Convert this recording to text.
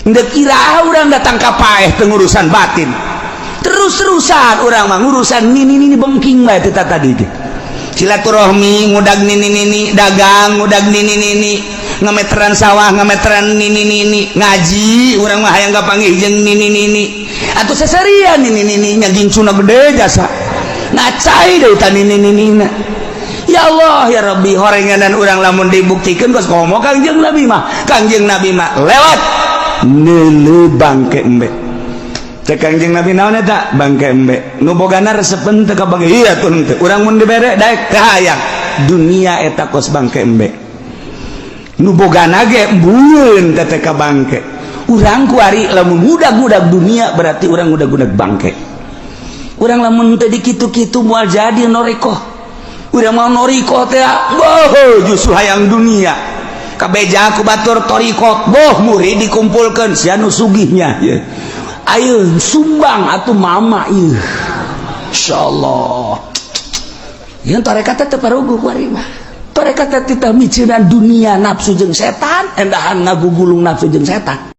Ndek iraha urang datang ka paeh teu ngurusan batin? Terus-terusan urang mah ngurusan nini nini, bengking bae teh tadi teh. Silaturahmi ngudag nini nini, dagang ngudag nini nini, ngameteran sawah ngameteran nini nini, ngaji urang mah hayang kapanggih jeung nini nini atau seserian nini nini nya, gincuna gede jasa ngacai deui ta nini nini. Ya Allah, ya Rabbi, horenganan urang lamun dibuktikan kos komo Kangjeng Nabi mah. Kangjeng Nabi mah lewat neuleu bangke embe. Cek Kangjeng Nabi, "Naon eta?" "Bangke embe." Nu bogana resepen teu kabagi? Iya tuh henteu. Urang mun dibere daek teu hayang. Dunia eta kos bangke embe, nu bogana ge embungeun teh ka bangke. Urang kuari lamun ngudag-ngudag dunia, berarti urang ngudag-ngudag bangke. Urang lamun teu dikitu-kitu moal jadi norikoh. Urang mau norikoh teh boh justru hayang dunia. Kabeja ku batur torikot, boh murid dikumpulkan, sia nu sugihnya ye. Ayo sumbang atuh mama ieu. Insyaallah yang tarekat teh paruguh kuari mah. Tarekat teh titah miceunan dunia, nafsu jeung setan, endahan ngagugulung nafsu jeung setan.